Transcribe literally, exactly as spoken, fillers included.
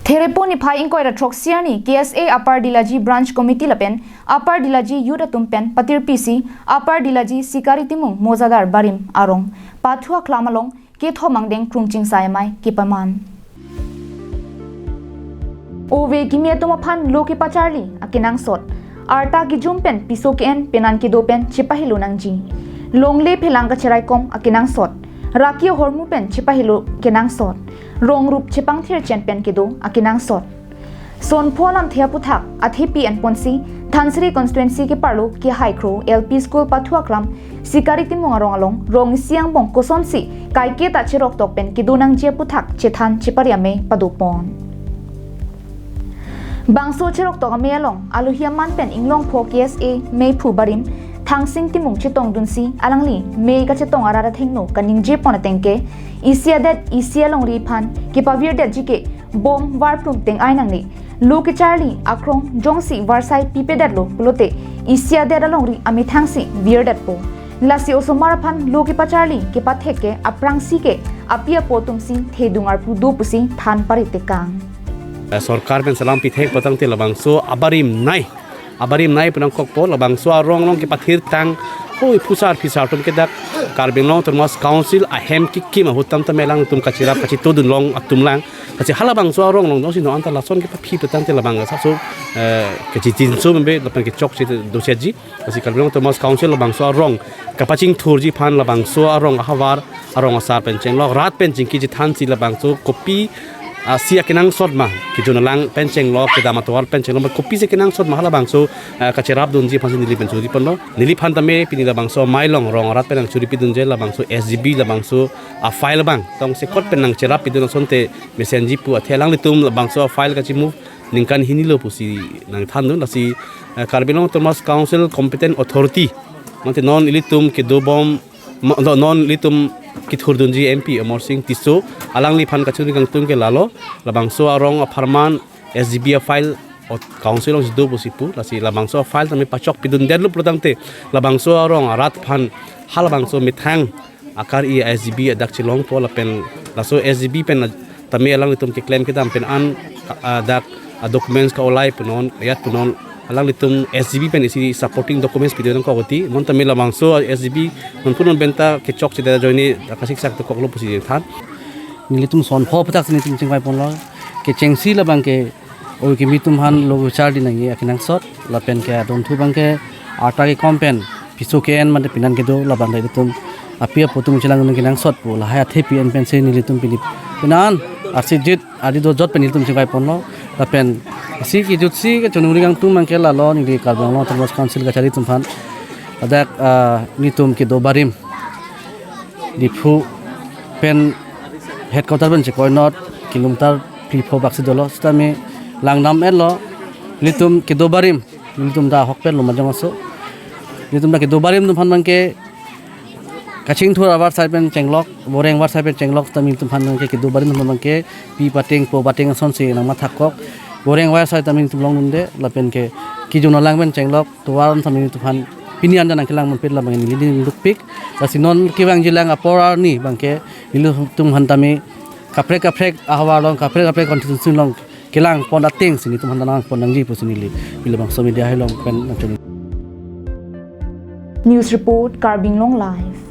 Therepo niphai ingkoi ra throksi arni K S A Upper Dilaji Branch Committee lapen Upper Dilaji Youth atum pen patirpi si Upper Dilaji Sikari Timung Mojadar Barim arong pathu aklam along kethom angdeng krungching sai amei kepaman. Ove kimi atum aphan lo kepacharli akenangsot, arta kejum pen piso ke-en penan kedo pen chepahelo nangji. Longle phelang kacheraikom akenangsot, raki ahormu pen chepahelo kenangsot, rong rup chepangthir chen pen kedo akenangsot. Sonpho alamthe aputhak athepi enponsi Dhansiri constituency keparlo Kehaikhro L P School pathu aklam Sikari Timung arong along rong isi angbong kosonsi kaike ta cheroktok pen kedo nangji aputhak chethan chepari amei padopon. Bangso cheroktok amei along alohi aman pen Inglongpho K S A meiphu barim Thangsing Timung chetongdunsi alangli mei kachetong arat athengno kaningjepon ateng ke isi adet isi alongri aphan kepavirdetji ke bom varplum teng-ai nangne. Lo kecharli akrong jongsi varsai pipedetlo pulote isi adet alongri amethangsi virdetpo. Lasi osomar aphan lo kepacharli kepathek ke aphrangsi ke api apo atumsi thedung arpu do pusi than paritekang. Eh, sorkar pen salam pithek patangte labangso abarim nei. Abarim nei pu nangkokpo, labangso arong along kepathirtang hoi phusar phisar atum ke dak Karbi Anglong Autonomous Council ahem kekim ahut tam tame alangtum kachirap kachitudun long atum lang. Lasi halabangso arong along jongsi non anta lason kepaphi patangte labang asapso, eh, kachichinso membe lapen kechokche dosetji. Lasi Karbi Anglong Autonomous Council labangso arong kapachingthurji aphan labangso arong ahavar arong asar pen chenglok, rat pen chingki chethansi labangso kopi, ah, si akenangsot ma, kejun alang pen chenglok, kedam atovar pen chenglok, ma kopisi akenangsot ma halabangso, ah, kacherapdunji aphansi neli pen churiponlo. Neliphan tame pini labangso amei along rong arat pen nangchuripidunji labangso S G B labangso a-file abang tongsekot pen nangcherappidun asonte mesenji pu athe alanglitum labangso a-file kachimove ningkan hinilo pusi nangthandun. Lasi, eh, Karbi Anglong Autonomous Council competent authority mate non ilitum kedobom ma-, no-, non ilitum kethurdunji M P Amarsing Tisso alangliphan kachuri kangtung ke lalo, labangso arong apharman S G B a-file ot-, council alongsi do pusi pu, lasi labangso a-file tame pachokpidundetlo pulotangte labangso arong arat aphan halabangso methang akar-i S G B adak chelongpo lapen laso S G B pen tame alanglitum keklem kedam pen an, ah, dak, ah, documents ka-olai punon, yat punon, alanglitum S G B pen isi supporting documents pidun nangkok oti, non tame labangso S G B non punon benta kechokchedet ajoine kasiksak dokoklo pusi than. Nelitum sonpho aputhak si nelitum chingvaiponlo. Kechengsi labang ke ove kimi atum aphan lo kecharli nangji akenangsot, lapen ke adonthu abang ke arta kekom pen piso ke-en mate penan kedo labang ilitum api apo atum chelang nangji akenangsot pu lahai athepi en pensi nelitum pini penan arsi jit adi dojot pen nelitum chingvaiponlo. Lapen isi kejutsi kachonuri kangtung abang ke lalo, neli Karbi Anglong Autonomous Council kachari atum aphan ladak, ah, nelitum kedo barim Diphu pen headquarter pen chekoinot kilometer phli pho baksi dolo, sitame langdam-etlo, nelitum kedo barim, nelitum ta ahokpetlo majong aso. Nelitum ta kedo barim atum aphan abang ke kachingthur avarsai pen chenglok, boreng avarsai pen chenglok, sitame nelitum aphan abang ke kedo barim atum aphan abang ke pi pateng po pateng asonsi nangmathakkok. Boreng avarsai tame nelitum longdunde, lapen ke kejun alang pen chenglok tovar tame nelitum aphan pini an jan nangkelangponpet labang neli ningdukpik. Lasi non kevangjilang apor arni abang ke nelitum aphan tame kaprek kaprek ahavar along, kaprek kaprek constituency along kelangpon atengsi nelitum aphan nangpon nangji pusi neli pini labangso media hai along pen nangchoni. News report, Karbi Anglong Live.